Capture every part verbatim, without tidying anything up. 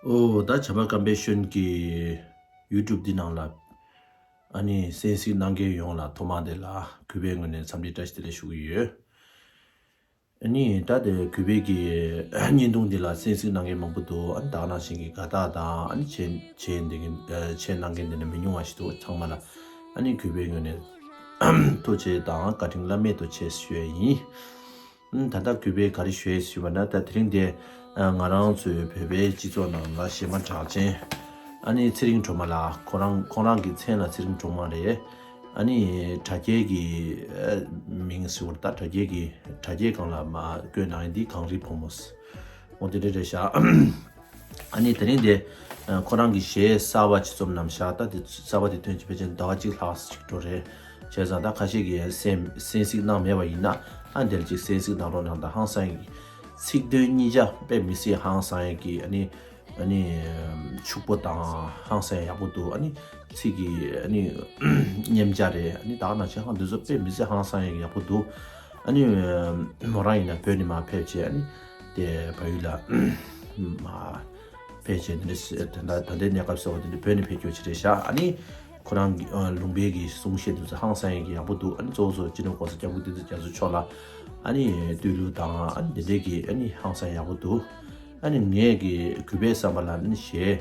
ཨོ་ད་བྱམས་པ་སྐམ་པའི་ཤོན་གྱི་ཡུ་ཊུབ་འདི་ནང་ལ་ཨ་ནི་གསན་གཟིགས་གནང་མཁན་ཡོངས་ལ་ཐོག་མ་དེ་ལ་གུས་པའི་ངོས་ནས་འཚམས་འདྲི་བཀྲ་ཤིས་བདེ་ལེགས་ཞུ་གི་ཡོད། ཨ་ནི་ད་དེ་གུས་པའི་གི་བརྙན་ཐུང་འདི་ལ་གསན་གཟིགས་གནང་མཁན་མང་པོ་འདུག་ཨ་ནི་ད་ག་ནང་བཞིན་གྱི་དགའ་རྟགས་དང་ཨ་ནི་མཆན་མཆན་འདི་གི་མཆན་གནང་མཁན་འདི་ནི་མི་ཉུང་བ་ཞིག་འདུག་ཚང་མ་ལ་ཨ་ནི་གུས་པའི་ངོས་ནས་ཐུགས་རྗེ་དང་བཀའ་དྲིན་བླ་མེད་དུ་ཆེ་ཞུ་ཡ་ཡིན། ད་ལྟ་གུས་པས་ག་རེ་ཞུས་ཞུས་པ་ན། ད་དེ་རིང་འདི་ང་རང་ཚོའི་བོད་པའི་སྤྱི་ཚོགས་ནང་ལ་གཞས་མ་གྲགས་ཅན་ཨ་ནི་ཚེ་རིང་སྒྲོལ་མ་ལགས། ཁོ་རང་ཁོང་རང་གི་མཚན་ལ་ཚེ་རིང་སྒྲོལ་མ་རེད། ཨ་ནི་དྲ་རྒྱའི་གི་མིང་ཟེར་བ་ད་དྲ་རྒྱའི་གི་དྲ་རྒྱའི་སྒང་ལ་མ་བཀོད་གནང་ཡིན་འདི་གངས་རིའི་ཕོ་མོ་ཟེར། འོ་དེ་འདྲ་རེད་ཤག་ཨ་ནི་དེ་རིང་དེ་ཁོ་རང་གི་གཞས་གསར་བ་ཅིག་རྩོམ་གནང་ཤག་ད་དེ་གསར་བ་དེ་ཐོན་ཅིག་ཕལ་ཆེར་ཟླ་བ་གཅིག་ལྷག་ཅིག་འགྲོ་རེད། བྱས་ཙང་ད་ཁ་ཤས་ཀྱིས་གསན་གསན་གཟིགས་གནང་མེད་པ་ཡིན་ན་ཨ་འདིར་ཅིག་གསན་གཟིགས་གནང་རོགས་གནང་། ད་ཧང་སང་ཡ་གི་ཚིག་དོན་གཉིས་ཆ་དཔེ་མི་སྲིད་ཧང་སང་ཡ་གི་ཨ་ནི་ཨ་ནི་ཕྱུག་པོ་དང་ཧང་སང་ཡ་ཡག་པོ་འདུག་ཨ་ནི་ཚིག་གི་ཨ་ནི་མཉམ་སྦྱར་རེད། ཨ་ནི་ད་ག་ནང་བཞིན་ཧང་འདི་ཚོ་དཔེ་མི་སྲིད་ཧང་སང་ཡ་གི་ཡག་པོ་འདུག་ཨ་ནི་མོ་རང་ཡིན་ན་བོད་ནས་མར་ཕེབས་བྱས་ཨ་ནི་དེ་བལ་ཡུལ་ལ་མར་ཕེབས་བྱས་དེ་འདྲ་ད་ལྟ་ད་ལྟའི་གནས་སྐབས་གསར་པ་དེ་འདྲ་བོད་ནས་ཕེབས་རྒྱུ་ཅིག་རེད་ཤག་ཨ་ནི་ཁོ་རང་གི་ལུང་པའི་གི་གསུང་བཤད་དེ་ཚོ་ཧང་སང་ཡ་གི་ཡག་པོ་འདུག་ཨ་ནི་གཙོ་བོ་གཙོ་སྤྱི་ནོར་༸གོང་ས་༸སྐྱབས་མགོན་བསྟན་འཛིན་རྒྱ་མཚོ་མཆོག་ལ་ཨ་ནི་བསྟོད་གླུ་དང་ཨ་ནི་དེ་འདྲའི་གི་ཨ་ནི་ཧང་སང་ཡག་པོ་འདུག་ཨ་ནི་ངས་གི་གུས་པའི་བསམ་པ་ལ་ཨ་ནི་གཞས་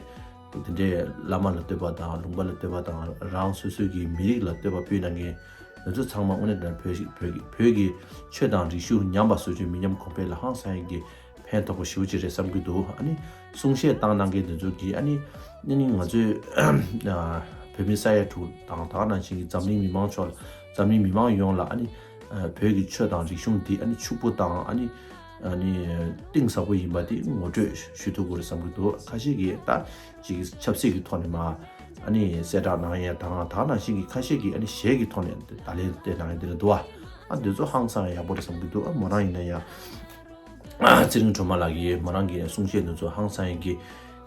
དེ་འདྲའི་བླ་མ་ལ་བསྟོད་པ་དང་ལུང་པ་ལ་བསྟོད་པ་དང་རང་སོ་སོའི་གི་མི་རིགས་ལ་བསྟོད་པ་ཕུལ་གནང་མཁན་ང་ཚོ་ཚང་མ་དངོས་གནས་དྲང་བོད་ཀྱི་བོད་ཀྱི་བོད་ཀྱི་ཆོས་དང་རིག་གཞུང་ཉམས་པ་བཟོ་རྒྱུའི་མི་ཉམས་གོང་འཕེལ་ལ་ཧང་སང་ཡ་གི་ཕན་ཐོགས་པོ་ཞེ་པོ་ཅིག་རེད་བསམ་གྱི་འདུག་ཨ་ནི་གསུང་བཤད་བཏང་གནང་མཁན་འདི་ཚོ་གིས་ཨ་ནི་ཨ་ནི་ང་ཚོའི་བོད་མི་ས་ཡ་དྲུག་དང་ད་ག་ནང་བཞིན་གྱི་འཛམ་གླིང་མི་མང་ཚོ་ལ་འཛམ་གླིང་མི་མང་ཡོངས་ལ་ཨ་ནི་བོད་ཀྱི་ཆོས་དང་རིག་གཞུང་འདི་ཨ་ནི་ཕྱུག་པོ་དང་ཨ་ནི་ཨ་ནི་གཏིང་ཟབ་པོ་ཡིན་པ་དེ་ངོ་སྤྲོད་ཞུ་ཐུབ་དགོས་རེད་བསམ་གྱི་འདུག་ཁ་ཤས་ཀྱིས་ད་ཅིག་ཆབ་སྲིད་ཀྱི་ཐོག་ནས་མ་ཨ་ནི་གསལ་བསྒྲགས་གནང་ཡས་དང་ད་ག་ནང་བཞིན་གྱི་ཁ་ཤས་ཀྱིས་ཨ་ནི་གཞས་ཀྱི་ཐོག་ནས་ད་ལན་སྤྲད་གནང་ཡས་དེ་འདྲ་འདུག་ཨ་འདི་ཚོ་ཧང་སང་ཡག་པོ་རེད་བསམ་གྱི་འདུག་ཨ་མོ་རང་ཡིན་ན་ཡང་ཚེ་རིང་སྒྲོལ་མ་ལགས་ཀྱིས་མོ་རང་གི་གསུང་བཤད་འདི་ཚོ་ཧང་སང་ཡག་གི་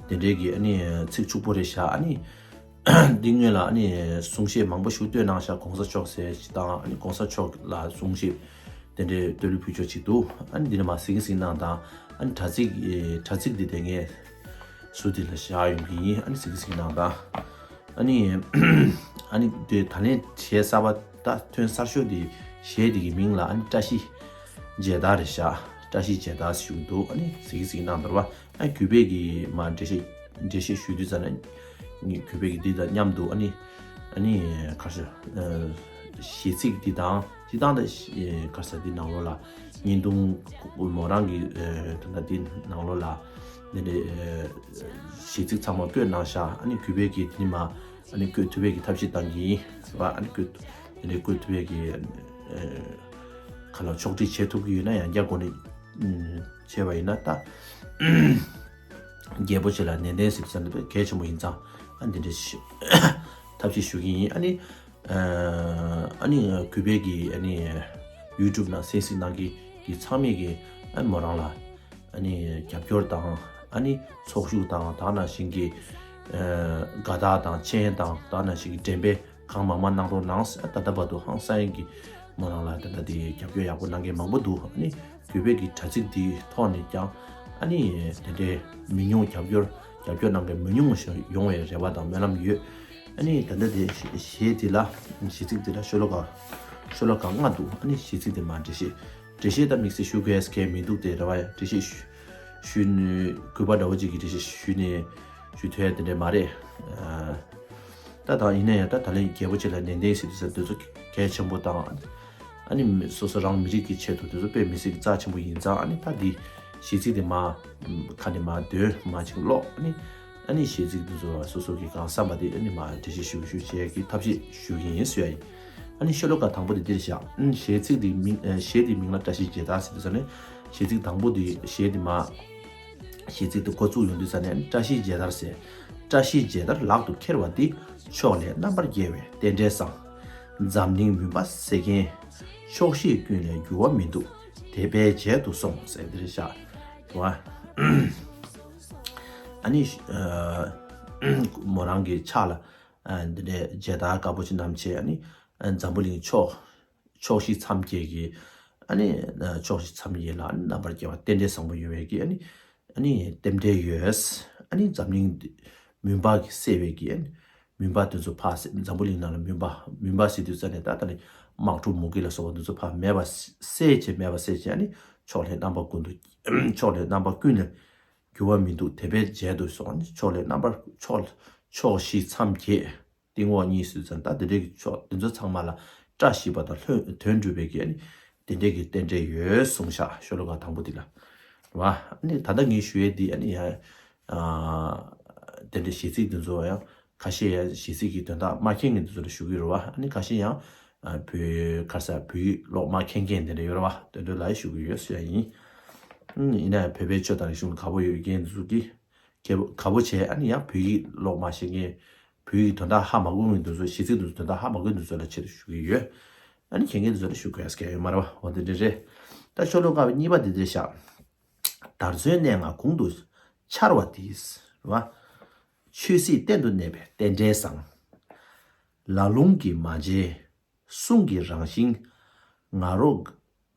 དེ་འདྲའི་གི་ཨ་ནི་ཚིག་ཕྱུག་པོ་རེད་ཤག་ཨ་ནི་འདི་སྔོན་ལ་ཨ་ནི་གསུང་བཤད་མང་པོ་ཞིག་བཏོན་གནང་ཤག་གོང་ས་མཆོག་ཟེར་ཞིག་དང་ཨ་ནི་གོང་ས་མཆོག་ལ་གསུང་བཤད་དེ་འདྲའི་བསྟོད་གླུ་ཕུལ་ཕྱོགས་ཅིག་འདུག་ཨ་ནི་འདི་ནས་མ་གཟིགས་གཟིགས་གནང་དང་། ཨ་ནི་དྲ་ཚིགས་དྲ་ཚིགས་འདི་དེ་ངས་ཟུར་འདི་ལ་བཞག་ཡོང་གི་ཡིན། ཨ་ནི་གཟིགས་གཟིགས་གནང་དང་། ཨ་ནི་ཨ་ནི་དེ་ད་ལན་གཞས་གསར་པ་ད་ཐོན་གསར་ཤོས་དེ་གཞས་དེ་གི་མིང་ལ་ཨ་ནི་བཀྲ་ཤིས་མཇལ་དར་རེད་ཤག་བཀྲ་ཤིས་མཇལ་དར་ཞུ་གི་འདུག་ཨ་ནི་གཟིགས་གཟིགས་གནང་དང་ར་བ། ཨ་གུས་པས་གི་མ་འགྲེལ་བཤད་འགྲེལ་བཤད་ཞུ་དུས་ཙ་ན་ངས་གུས་པས་གི་འདི་དང་མཉམ་དུ་ཨ་ནི་ཨ་ནི་ག་རེ་ཟེར་གཞས་ཚིག་འདི་དང་སྤྱིར་བཏང་ད་ག་རེ་ཟེར་འདི་ནང་ལོགས་ལ་བརྙན་ཐུང་མོ་རང་གི་ད་ལྟ་འདི་ནང་ལོགས་ལ་འདི་འདྲའི་གཞས་ཚིག་ཚང་མ་བཀོད་གནང་ཤག་ཨ་ནི་གུས་པས་གི་འདི་ནི་མ་ཨ་ནི་བཀོད་ཐུབ་པའི་གི་ཐབས་ཤེས་གཏང་གི་ཡིན་ར་བ། ཨ་ནི་བཀོད་འདི་འདྲའི་བཀོད་ཐུབ་པའི་གི་ཁ་ལ་ཕྱོགས་སྒྲིག་བྱེད་ཐུབ་ཀྱི་ཡོད་ན་ཡང་བསྐྱར་འགོ་ནས་བྱས་པ་ཡིན་ན་ད་རྒྱལ་པོ་ཆེ་ལ་ནན་ཏན་ཟེར་ཙམ་དེ་གལ་ཆེན་པོ་ཡིན་ཙང་ཨ་འདི་འདྲའི་ཞུ་ཐབས་ཤེས་ཞུ་གི་ཡིན། ཨ་ནི་ཨ་ནི་གུས་པས་གི་ཨ་ནི་ཡུ་ཊུབ་ནང་གསན་གཟིགས་གནང་གི་གི་ཚང་མས་གི་ཨ་མོ་རང་ལ་ཨ་ནི་རྒྱབ་སྐྱོར་དང་ཨ་ནི་ཚོགས་ཞུགས་དང་ད་ག་ནང་བཞིན་གི་དགའ་རྟགས་དང་མཆན་དང་ད་ག་ནང་བཞིན་གི་འགྲེམས་སྤེལ་གང་མང་མང་གནང་རོགས་གནང་ཟེར། ད་ལྟ་བར་དུ་ཧང་སང་ཡིན་གི་མོ་རང་ལ་ད་ལྟ་དེ་རྒྱབ་སྐྱོར་ཡག་པོ་གནང་མཁན་མང་པོ་འདུག་ཨ་ནི་གུས་པས་གི་དྲ་ཚིགས་འདིའི་ཐོག་ནས་ཀྱང་ཨ་ནི་དེ་འདྲའི་མི་ཉུང་རྒྱབ་སྐྱོར་རྒྱབ་སྐྱོར་གནང་མཁན་མི་ཉུང་ཞིག་ཡོང་བའི་རེ་བ་དང་སྨོན་ལམ་ཡོད། ཨ་ནི་ད་ལྟ་དེ་གཞས་འདི་ལ་གཞས་ཚིག་འདི་ལ་ཤོ་ལོ་ཀ་ཤོ་ལོ་ཀ་ལྔ་འདུག་ཨ་ནི་གཞས་ཚིག་འདི་མ་འགྲེལ་བཤད་འགྲེལ་བཤད་ད་དམིགས་བསལ་ཞུ་དགོས་མཁན་མི་འདུག་དེ་རེ་བ་ཡ་འགྲེལ་བཤད་ཞུ་ཞུས་ནས་གུས་པ་འདྲ་བོ་ཅིག་གིས་འགྲེལ་བཤད་ཞུས་ནས་ཞུ་ཐུབ་ཡ་དེ་འདྲ་མ་རེད། ད་དང་ཡིན་ན་ཡང་ད་ད་ལན་རྒྱལ་པོ་ཆེ་ལ་ནན་ཏན་ཟེར་དུས་ཙམ་དེ་ཚོ་གལ་ཆེན་པོ་དང་། ཨ་ནི་མི་སོ་སོ་རང་མི་རིགས་ཀྱི་ཆེད་དུ་དེ་ཚོ་དཔེ་མི་སྲིད་རྩ་ཆེན་པོ་ཡིན་ཙང་། ཨ་ནི་ད་འདི་གཞས་ཚིག་དེ་མ་ཁ་ནས་མ་འདོན་མ་ཅིག་ཀློག་ཨ་ནི་ཨ་ནི་གཞས་ཚིག་དེ་ཚོ་སོ་སོ་གི་གང་བསམ་པ་དེ་ཨ་ནི་མ་འགྲེལ་བཤད་ཞུ་ཞུ་བྱེད་ཀྱི་ཐབས་ཤེས་ཞུ་གི་ཡིན་ཟེར་ཡ་ཡིན། ཨ་ནི་ཤོ་ལོ་ཀ་དང་པོ་དེ་འདིར་བཞག་ཨ་ནི་གཞས་ཚིག་དེ་མིང་གཞས་དེ་མིང་ལ་བཀྲ་ཤིས་མཇལ་དར་ཟེར་དུས་ཙམ་ནས་གཞས་ཚིག་དང་པོ་དེ་གཞས་དེ་མ། གཞས་ཚིག་དེ་འགོ་བཙུགས་ཡོང་དུས་ཙ་ནས་བཀྲ་ཤིས་མཇལ་དར་ཟེར། བཀྲ་ཤིས་མཇལ་དར་ལག་ཏུ་ཁྱེར་བ་འདི། ཕྱོགས་ལས་རྣམ་པར་རྒྱལ་བའི་རྟེན་འབྲེལ་བཟང་། འཛམ་གླིང་མུན་པ་སེལ་མཁན། ཕྱོགས་བཞི་ཀུན་ལས་འགྱུར་བ་མི་འདུག་དད་པས་མཇལ་དུ་སོང་ཟེར་འདི་རེད་ཤག་འདུག་ཨ། ཨ་ནི་མོ་རང་གི་ཕྱག་ལ་འདི་འདྲའི་མཇལ་དར་དཀར་པོ་ཅིག་བསྣམས་བྱས། ཨ་ནི་འཛམ་བུ་གླིང་ཕྱོགས་ཕྱོགས་བཞི་མཚམས་བརྒྱད་ཀྱི་ཨ་ནི་ཕྱོགས་བཞི་མཚམས་བརྒྱད་ལ་རྣམ་པར་རྒྱལ་བ་རྟེན་འབྲེལ་བཟང་པོ་ཡོད་པའི་གི་ཨ་ནི་ཨ་ནི་རྟེན་འབྲེལ་ཡོད། ཨ་ནི་འཛམ་གླིང་འདི་མུན་པ་གིས་བསལ་བའི་གི་ཨ་ནི་མུན་པ་དེ་ཚོ་ཕར་བསལ། འཛམ་བུ་གླིང་ནང་ལ་མུན་པ་མུན་པ་ཟེར་དུས་ཙ་ནས་ད་ལྟ་ནི་དམག་འཁྲུག་མུ་གེ་ལ་སོགས་པ་འདི་ཚོ་ཕར་མེད་པ་བསལ་བྱས། མེད་པ་བསལ་བྱས་ཨ་ནི་ཕྱོགས་ལས་རྣམ་པ་ཀུན་ཏུ། ཕྱོགས་ལས་རྣམ་པ་ཀུན་ལས་འགྱུར་བ་མི་འདུག་དེ་འཕེལ་རྒྱས་དུ་སོང་ནི། ཕྱོགས་ལས་རྣམ་པར་ཕྱོགས་ཕྱོགས་བཞི་མཚམས་བརྒྱད་སྟེང་འོག་གཉིས་སུ་ཙམ། ད་དེ་འདྲའི་གི་ཕྱོགས་དེ་ཚོ་ཚང་མ་ལ་བཀྲ་ཤིས་པ་དང་ལྷོད་དོན་འགྲུབ་པའི་གི་ཨ་ནི་དེ་འདྲའི་གི་རྟེན་འབྲེལ་ཡོད་གསུངས་ཤག་ཤོ་ལོ་ཀ་དང་པོ་འདི་ལ། རེད་བ། ཨ་ནི་ད་ལྟ་ངས་ཞུ་ཡས་འདི་ཨ་ནི་ཡང་ཨ་དེ་འདྲའི་གཞས་ཚིག་འདི་ཚོ་ཡང་ཁ་ཤས་ཡང་གཞས་ཚིག་གི་དོན་དག་མ་མཁྱེན་མཁན་འདི་ཚོ་ལ་ཞུ་གི་རེད་བ། ཨ་ནི་ཁ་ཤས་ཡང་ཨ་བོད་ཁ་ས་བོད་ཡིག་ཀློག་མ་མཁྱེན་མཁན་དེ་འདྲ་ཡོད་རེད་བ། དེ་འདྲ་ལ་ཞུ་གི་ཡོད་ཟེར་ཡ་ཡིན། ཨ་ནི་ཡིན་ན་ཡང་བོད་པའི་ཆོས་དང་རིག་གཞུང་ལ་དགའ་པོ་ཡོད་མཁན་འདི་ཚོ་གིས་དགའ་པོ་དགའ་པོ་བྱས། ཨ་ནི་ཡང་བོད་ཡིག་ཀློག་མ་ཤེས་མཁན། བོད་ཡིག་དོན་དག་ཧ་མ་གོ་མཁན་འདི་ཚོ། གཞས་ཚིག་འདི་ཚོ་དོན་དག་ཧ་མ་གོ་མཁན་འདི་ཚོ་ལ་ཆེད་དུ་ཞུ་གི་ཡོད། ཨ་ནི་མཁྱེན་མཁན་འདི་ཚོ་ལ་ཞུ་དགོས་ཡ་སྐད་ཡོད་མ་རེད་བ། འོ་དེ་འདྲ་རེད། ད་ཤོ་ལོ་ཀ་གཉིས་པ་འདི་འདིར་བཞག་དར་ཚོན་སྣ་ལྔ་གུང་དུ་འཕྱར་བ་འདིས། རེད་བ། ཆོས་སྲིད་གཏན་དུ་གནས་པའི་རྟེན་འབྲེལ་བཟང་། ལ་ལུང་གིས་མ་བྱས་གསུང་གི་རང་བཞིན། ང་རོ་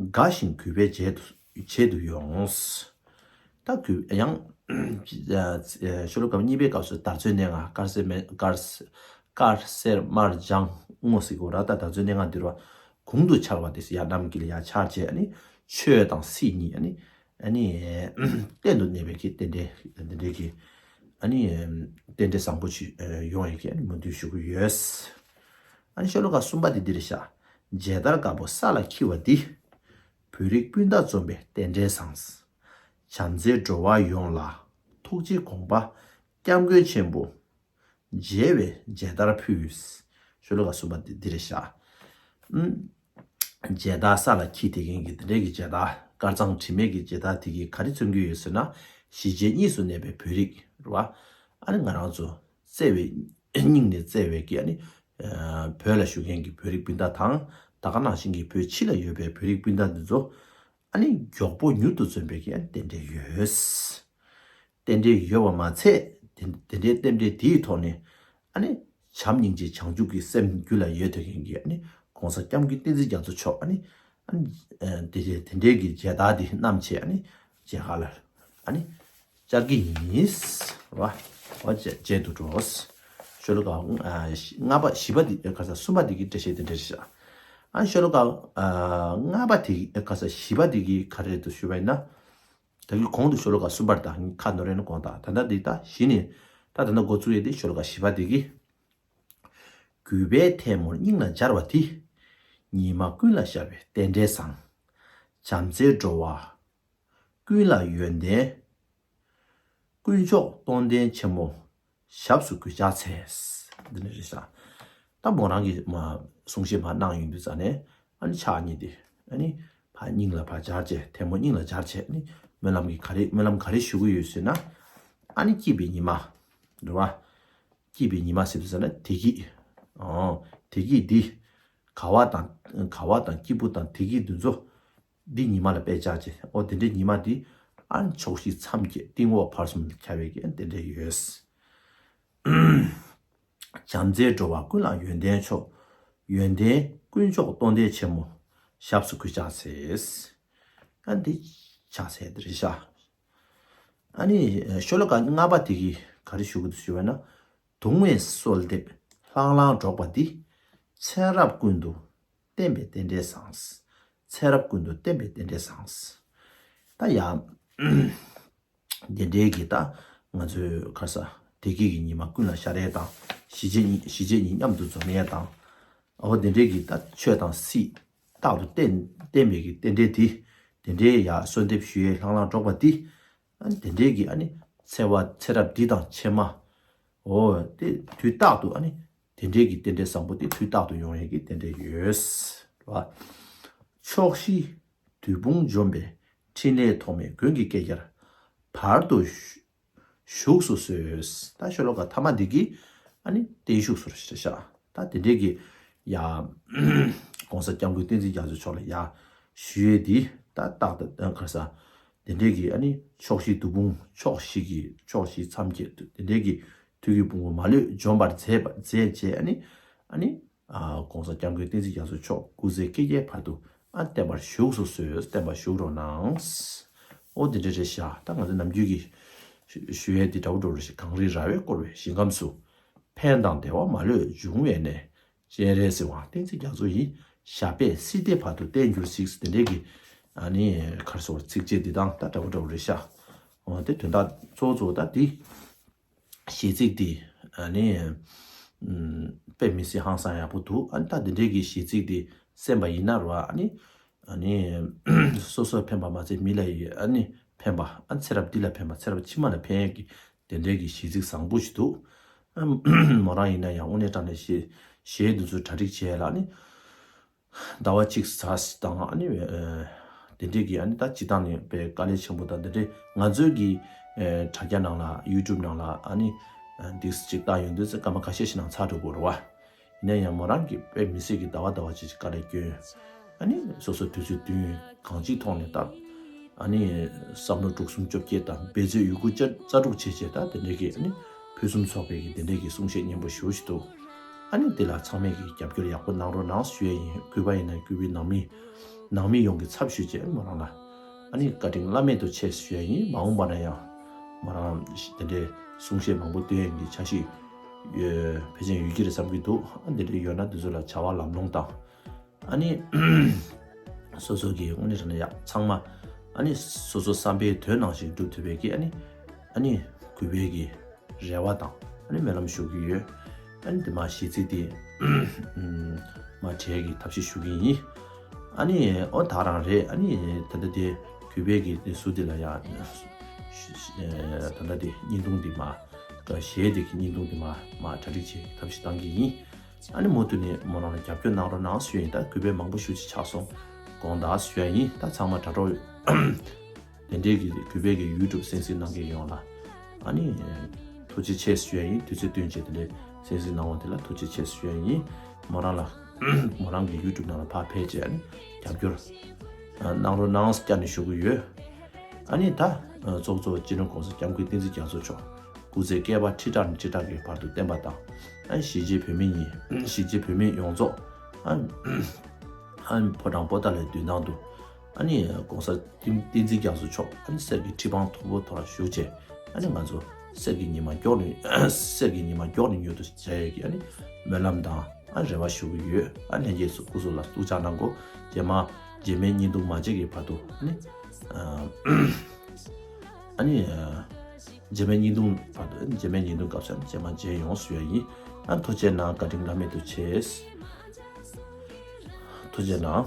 དགའ་ཞིང་གུས་པས་བྱེད་དུ་བྱེད་དུ་ཡོང་། ད་གུས་ཡང་ཤོ་ལོ་ཀ་གཉིས་པའི་སྐབས་སུ་དར་ཚོན་སྣ་ལྔ། དཀར་སེར་མེ་དཀར་དཀར་སེར་དམར་ལྗང་སྔོ་ཟེར་གོ་ར། ད་དར་ཚོན་སྣ་ལྔ་འདིར་བ་གུང་དུ་འཕྱར་བ་དེ་ཡར་གནམ་དཀྱིལ་ལ་ཡར་འཕྱར་བྱས། ཨ་ནི་ཆོས་དང་སྲིད་གཉིས་ཨ་ནི་ཨ་ནི་གཏན་དུ་གནས་པའི་གི་རྟེན་འབྲེལ་འདི་འདྲའི་གི་ཨ་ནི་རྟེན་འབྲེལ་བཟང་པོ་ཞིག་ཡོང་ཡས་ཀྱི་ཨ་ནི་སྨོན་འདུན་ཞུ་གི་ཡོད། ཨ་ནི་ཤོ་ལོ་ཀ་གསུམ་པ་དེ་འདིར་བཞག་མཇལ་དར་དཀར་པོ་ས་ལ་འཁྱིལ་བ་འདིས། བོད་རིགས་སྤུན་ཟླ་འཛོམས་པའི་རྟེན་འབྲེལ་བཟང་། བྱམས་བརྩེའི་འགྲོ་བ་ཡོངས་ལ་ཐུགས་རྗེའི་དགོངས་པ། སྐྱབས་མགོན་ཆེན་པོ་མཇལ་བའི་མཇལ་དར་ཕུལ། ཤོ་ལོ་ཀ་གསུམ་པ་དེ་འདིར་བཞག་ཨུམ། མཇལ་དར་ས་ལ་འཁྱིལ་བསྡད་མཁན་གྱི་དེ་འདྲའི་གི་མཇལ་དར། དཀར་གཙང་དྲི་མེད་ཀྱི་མཇལ་དར་དེ་གིས་ག་རེ་མཚོན་གྱི་ཡོད་ཟེར་ན། གཞིས་བྱེས་གཉིས་སུ་གནས་པའི་བོད་རིགས་རེད་བ། ཨ་ནི་ང་རང་ཚོ་བརྩེ་བའི་སྙིང་ནས་བརྩེ་བའི་གི་ཨ་ནི་ཨ་བོད་ལ་བཞུགས་མཁན་གྱི་བོད་རིགས་སྤུན་ཟླ་དང་། ད་ག་ནང་བཞིན་གྱི་བོད་ཕྱི་ལ་ཡོད་པའི་བོད་རིགས་སྤུན་ཟླ་འདི་ཚོ་ཨ་ནི་མགྱོགས་པོ་མྱུར་དུ་འཛོམས་པའི་གི་ཨ་ནི་རྟེན་འབྲེལ་ཡོད། རྟེན་འབྲེལ་ཡོད་པ་མ་ཚད། དེ་དེ་འདྲའི་རྟེན་འབྲེལ་དེའི་ཐོག་ནས་ཨ་ནི་བྱམས་སྙིང་རྗེ་བྱང་ཆུབ་ཀྱི་སེམས་རྒྱུད་ལ་ཡོད་བསྡད་མཁན་གྱི་ཨ་ནི་༸གོང་ས་༸སྐྱབས་མགོན་བསྟན་འཛིན་རྒྱ་མཚོ་མཆོག་ཨ་ནི་ཨ་ནི་ཨ་དེ་དེ་དེ་འདྲའི་གི་མཇལ་དར་དེ་བསྣམས་བྱས་ཨ་ནི་མཇལ་ཁ་ལ་ཨ་ནི་བཅར་གྱི་ཡིན། རེད་བ། འོ་མཇལ་མཇལ་དུ་འགྲོ། ཤོ་ལོ་ཀ་ཨ་ལྔ་པ་བཞི་པ་དེ་ག་ས་གསུམ་པ་དེ་གི་འགྲེལ་བཤད་དེ་འདྲ་ཞིག་ཨ་ཤོ་ལོ་ཀ་ཨ་ལྔ་པ་དེ་གི་ག་ས་བཞི་པ་དེ་གི་ག་རེ་རེད་འདུག་ཞུས་པ་ཡིན་ན། ད་གིན་གོང་དུ་ཤོ་ལོ་ཀ་གསུམ་པར་དང་ཁ་ནོར་ཡས་ན་དགོངས་དག་ད་ལྟ་འདི་ད་གཞི་ནས་ད་ད་ལྟ་འགོ་བཙུགས་ཡས་དེ་ཤོ་ལོ་ཀ་བཞི་པ་དེ་གི། གུས་པའི་ཐལ་མོ་སྙིང་ལ་སྦྱར་བ་དེ། ཉི་མ་ཀུན་ལ་ཤར་བའི་རྟེན་འབྲེལ་བཟང་། བྱམས་བརྩེའི་འགྲོ་བ་ཀུན་ལ་ཡོན་ཏན། དཀོན་མཆོག་སྟོང་ལྡན་ཆེན་མོ། ཞབས་སུ་གུས་ཕྱག་འཚལ། འདི་ནི་རེད་ཤག་ད་མོ་རང་གིས་མ་གསུང་བཤད་མ་གནང་ཡོང་དུས་ཙ་ནས་ཨ་ནི་ཕྱག་གཉིས་དེ་ཨ་ནི་ཕར་སྙིང་ལ་ཕར་སྦྱར་བྱས་ཐལ་མོ་སྙིང་ལ་སྦྱར་བྱས་ཨ་ནི་སྨོན་ལམ་གྱི་ག་རེ་སྨོན་ལམ་ག་རེ་ཞུ་གི་ཡོད་ཟེར་ན། ཨ་ནི་སྐྱིད་པའི་ཉི་མ། རེད་བ། སྐྱིད་པའི་ཉི་མ་ཟེར་དུས་ཙ་ན་བདེ་སྐྱིད། ཨོ། བདེ་སྐྱིད་འདི། དགའ་བ་དང་དགའ་བ་དང་སྐྱིད་པོ་དང་བདེ་སྐྱིད་འདི་ཚོ། འདི་ཉི་མ་ལ་དཔེ་བྱས་བྱས། ཨོ་དེ་འདྲའི་ཉི་མ་འདི་ཨ་ནི་ཕྱོགས་བཞི་མཚམས་བརྒྱད་སྟེང་འོག་བར་གསུམ་ལ་ཁྱབ་པའི་གི་ཨ་ནི་དེ་འདྲ་ཡོད། བྱམས་བརྩེའི་འགྲོ་བ་ཀུན་ལ་ཡོན་ཏན་མཆོག་ཡོན་ཏན་དཀོན་མཆོག་སྟོང་ལྡན་ཆེན་མོ། ཞབས་སུ་གུས་ཕྱག་འཚལ། ཨ་ནི་འདི་ཕྱག་འཚལ་དེ་རེད་ཤག་ཨ་ནི་ཤོ་ལོ་ཀ་ལྔ་པ་དེ་གི་ག་རེ་ཞུ་གི་འདུག་ཞུ་བ་ན། དུང་བས་གསོལ་འདེབས་ལྷང་ལྷང་སྒྲོག་པ་འདི། ཚེ་རབས་ཀུན་ཏུ་བརྟན་པའི་རྟེན་འབྲེལ་བཟང་། ཚེ་རབས་ཀུན་ཏུ་བརྟན་པའི་རྟེན་འབྲེལ་བཟང་། ད་ཡང་དེ་འདྲའི་གི་ད་ང་ཚོའི་ཁ་ས་བདེ་སྐྱིད་ཀྱི་ཉི་མ་ཀུན་ལ་ཤར་ཡས་དང་། གཞིས་བྱེས་གཉིས་གཞིས་བྱེས་གཉིས་མཉམ་དུ་འཛོམས་ཡས་དང་། འོ་དེ་འདྲའི་གི་ད་ཆོས་དང་སྲིད་རྟག་ཏུ་བརྟན་བརྟན་པའི་གི་རྟེན་འབྲེལ་དེ། དེ་འདྲའི་ཡ་གསོལ་འདེབས་ཞུ་ཡས་ལྷང་ལྷང་སྒྲོག་པ་འདི། ཨ་ནི་དེ་འདྲའི་གི་ཨ་ནི་ཚེ་བ་ཚེ་རབས་འདི་དང་ཕྱི་མ། འོ་དེ་དུས་རྟག་ཏུ་ཨ་ནི་དེ་འདྲའི་གི་རྟེན་འབྲེལ་བཟང་པོ་དེ་དུས་རྟག་ཏུ་ཡོང་ཡས་ཀྱི་རྟེན་འབྲེལ་ཡོད། རེད་བ། ཕྱོགས་བཞི་བདུད་དཔུང་འཇོམས་པའི་ཕྲིན་ལས་ཐོགས་མེད་མགོན་གྱི་སྐེ་རྒྱར་བར་དུ་བཞུགས་སུ་གསོལ། ད་ཤོ་ལོ་ཀ་ཐ་མ་འདི་གི་ཨ་ནི་བརྟན་བཞུགས་སུ་ཞེས་བྱ། ད་དེ་འདྲའི་གི་ཡ་༸གོང་ས་༸སྐྱབས་མགོན་བསྟན་འཛིན་རྒྱ་མཚོ་མཆོག་ལ་ཡ་ཞུ་ཡས་འདི་ད་རྟག་ཏུ་ག་ས་དེ་འདྲའི་གི་ཨ་ནི་ཕྱོགས་བཞི་བདུད་དཔུང་ཕྱོགས་བཞི་གི་ཕྱོགས་བཞི་མཚམས་བརྒྱད་དེ་འདྲའི་གི་ཐུགས་ཀྱི་ཕུང་པོ་མ་ལུས་འཇོམས་པར་མཛད་པ་མཛད་བྱས་ཨ་ནི་ཨ་ནི་ཨ་༸གོང་ས་༸སྐྱབས་མགོན་བསྟན་འཛིན་རྒྱ་མཚོ་མཆོག་སྐུ་ཚེ་བསྐལ་བརྒྱའི་བར་དུ་ཨ་བརྟན་པར་བཞུགས་སུ་གསོལ། བརྟན་པར་བཞུགས་རོགས་གནང་། ཨོ་དེ་འདྲ་རེད་ཤག་ད་ང་ཚོ་ནམ་རྒྱུན་གྱི་ ཞུ་ཡས་འདི་འདྲ་བོ་འདྲ་བོ་ཞིག་གངས་རི་ར་བས་བསྐོར་བའི་ཞིང་ཁམས་སུ། ཕན་དང་བདེ་བ་མ་ལུས་འབྱུང་བའི་གནས། སྤྱན་རས་གཟིགས་དབང་བསྟན་འཛིན་རྒྱ་མཚོ་ཡི། ཞབས་པད་སྲིད་མཐའི་བར་དུ་བརྟན་གྱུར་ཅིག་དེ་འདྲས་ཀྱི་ཨ་ནི་ག་རེ་ཟེར་བ་ཚིགས་བཅད་འདི་དང་ད་འདྲ་བོ་འདྲ་བོ་རེད་ཤག་འོ་དེ་དོན་དག་གཙོ་བོ་གཙོ་བོ་ད་འདི། གཞས་ཚིག་འདི་ཨ་ནི་ཨམ། དཔེ་མི་སྲིད་ཧང་སང་ཡག་པོ་འདུག་ཨ་ནི་ད་འདི་འདྲའི་གི་གཞས་ཚིག་འདི་གསན་པ་ཡིན་ན་རོ། ཨ་ནི་ཨ་ནི་སོ་སོར་ཕན་པ་མ་ཚད་མི་ལ་ཡི་ཨ་ནི་ཕན་པ། ཨ་ནི་ཚེ་རབས་འདི་ལ་ཕན་པ། ཚེ་རབས་ཕྱི་མ་ལ་ཕན་ཡག་གི་དེ་འདྲའི་གི་གཞས་ཚིག་བཟང་པོ་ཞིག་འདུག་ཨ་མོ་རང་ཡིན་ན་ཡང་དངོས་གནས་དྲང་གནས་གཞས་གཞས་འདི་ཚོ་གྲ་སྒྲིག་བྱས་ལ་ཨ་ནི། ཟླ་བ་གཅིག་ཙམ་དང་ཨ་ནི་ཨ་དེ་འདྲས་ཀྱི་ཨ་ནི་ད་སྤྱི་བཏང་ནས་དཔེ་དཀའ་ལས་ཆེན་པོ་དང་དེ་འདྲས་ང་ཚོའི་གི་ཨ་དྲ་རྒྱ་ནང་ལ་ཡུ་ཊུབ་ནང་ལ་ཨ་ནི་ཨ་འདི་ཅིག་བཏང་ཡོང་དུས་ཚེ་སྐར་མ་ཁ་ཤས་ཤིག་ནང་ཚར་འགྲོ་དགོས་རེད་བ། ཡིན་ན་ཡང་མོ་རང་གིས་དཔེ་མི་སྲིད་ཀྱི་ཟླ་བ་ཟླ་བ་ཅིག་ཅིག་དཀའ་ལས་བསྐྱོན། ཨ་ནི་སོ་སོ་དུས་ཚོད་བདུན་གང་ཅིའི་ཐོག་ནས་ད། ཨ་ནི་བསམ་བློ་དྲུག་གསུམ་བཅོ་བརྒྱད་དང་འབད་རྩོལ་ཡོད་རྒུ་རྩལ་རྩལ་སྤྲུགས་བྱས་བྱས་ད་དེ་འདྲའི་གི་ཨ་ནི་ཕུན་སུམ་ཚོགས་པའི་གི་དེ་འདྲའི་གི་གསུང་བཤད་སྙན་པོ་ཞེ་པོ་ཞིག་འདུག་ཨ་ནི་དེ་ལ་ཚང་མས་གི་རྒྱབ་སྐྱོར་ཡག་པོ་གནང་རོགས་གནང་ཞུ་ཡས་ཡིན། གུས་པ་ཡིན་ན་གུས་པའི་ནང་མི་ནང་མི་ཡོངས་ཀྱི་ཚབ་ཞུས་བྱས་མོ་རང་ལ་ཨ་ནི་བཀའ་དྲིན་བླ་མེད་དུ་ཆེ་ཞུ་ཡས་ཡིན། མ་འོངས་པ་ན་ཡང་མོ་རང་དེ་འདྲའི་གསུང་བཤད་མང་པོ་སྟོན་ཡས་ཀྱི་འཆར་གཞི་ཡོད་ཕལ་ཆེར་ཡོད་ཀྱི་རེད་བསམ་གྱི་འདུག་ཨ་འདི་འདྲའི་ཡོད་ན་འདི་ཚོ་ལ་བྱ་བ་ལམ་ལྷོང་དང་། ཨ་ནི་སོ་སོ་གི་དངོས་གནས་དྲང་གནས་ཡག་ཚང་མ་ཨ་ནི་སོ་སོ་བསམ་པའི་དོན་ནང་བཞིན་འགྲུབ་ཐུབ་པའི་གི་ཨ་ནི་ཨ་ནི་གུས་པའི་གི་རེ་བ་དང་ཨ་ནི་སྨོན་ལམ་ཞུ་གི་ཡོད། ཨ་ནི་དེ་མ་གཞས་ཚིག་དེ་མ་བྲལ་གི་ཐབས་ཤེས་ཞུ་གི་ཡིན། ཨ་ནི་ཨོ་ད་རང་རེད། ཨ་ནི་ད་ལྟ་དེ་གུས་པའི་གི་དེ་སུ་དེ་ལ་ཡ་ད་ལྟ་དེ་བརྙན་ཐུང་དེ་མ་གཞས་དེ་གི་བརྙན་ཐུང་དེ་མ་མ་གྲ་སྒྲིག་བྱེད་ཐབས་ཤེས་བཏང་གི་ཡིན། ཨ་ནི་མུ་མཐུད་ནས་མོ་རང་ལ་རྒྱབ་སྐྱོར་གནང་རོགས་གནང་ཞུ་ཡིན། ད་གུས་པས་མང་པོ་ཞུ་ཅིག་ཆགས་སོང་། དགོངས་དག་ཞུ་ཡ་ཡིན། ད་ཚང་མ་དྲ་གྲོགས་དེ་འདྲས་ཀྱི་གུས་པས་ཀྱི་ཡུ་ཊུབ་གསན་གཟིགས་གནང་མཁན་ཡོངས་ལ་ཨ་ནི་ཐུགས་རྗེ་ཆེ་ཞུ་ཡ་ཡིན། དུས་ཚོད་བཏོན་བྱས་དེ་འདྲས་གསན་གཟིགས་གནང་བ་དེ་ལ་ཐུགས་རྗེ་ཆེ་ཞུ་ཡ་ཡིན། མོ་རང་ལ་མོ་རང་གི་ཡུ་ཊུབ་ནང་ལ་ཕར་ཕེབས་བྱས་ཨ་ནི་རྒྱབ་སྐྱོར་གནང་རོགས་གནང་བསྐྱར་ནས་ཞུ་གི་ཡོད། ཨ་ནི་ད་གཙོ་བོ་གཙོ་བོ་སྤྱི་ནོར་༸གོང་ས་༸སྐྱབས་མགོན་བསྟན་འཛིན་རྒྱ་མཚོ་མཆོག་སྐུ་ཚེ་བསྐལ་པ་ཁྲི་ཕྲག་ནས་ཁྲི་ཕྲག་གི་བར་དུ་བརྟན་པ་དང་། ཨ་གཞིས་བྱེས་བོད་མི་ཡིན། གཞིས་བྱེས་བོད་མི་ཡོངས་རྫོགས་ཨ་ཨ་ཕོ་བྲང་པོ་ཏཱ་ལའི་མདུན་ཐང་དུ་ཨ་ནི་༸གོང་ས་བསྟན་འཛིན་རྒྱ་མཚོ་མཆོག་ཨ་ནི་གསེར་གྱི་ཁྲི་པང་མཐོན་པོ་ཐོག་ལ་བཞུགས་བྱས་ཨ་ནི་ང་ཚོ་གསེར་གྱི་ཉི་མ་མགྱོགས་ནས་གསེར་གྱི་ཉི་མ་མགྱོགས་ནས་མྱུར་དུ་མཇལ་ཡས་ཀྱི་ཨ་ནི་སྨོན་ལམ་དང་ཨ་རེ་བ་ཞུ་གི་ཡོད། ཨ་ལྷན་རྒྱས་ཚོ་སྐུ་གཟུགས་ལ་ཐུགས་ཅག་གནང་གོ། རྗེས་མ་རྗེས་མའི་བརྙན་ཐུང་མ་མཇལ་གྱི་བར་དུ་ཨ་ནི་ཨ་ནི། རྗེས་མའི་བརྙན་ཐུང་བར་དུ་རྗེས་མའི་བརྙན་ཐུང་སྐབས་སུ་རྗེས་མ་མཇལ་ཡོང་ཞུ་ཡ་ཡིན། ཨ་ཐུགས་རྗེ་གནང་། བཀའ་དྲིན་བླ་མེད་དུ་ཆེ། ཐུགས་རྗེ་གནང་།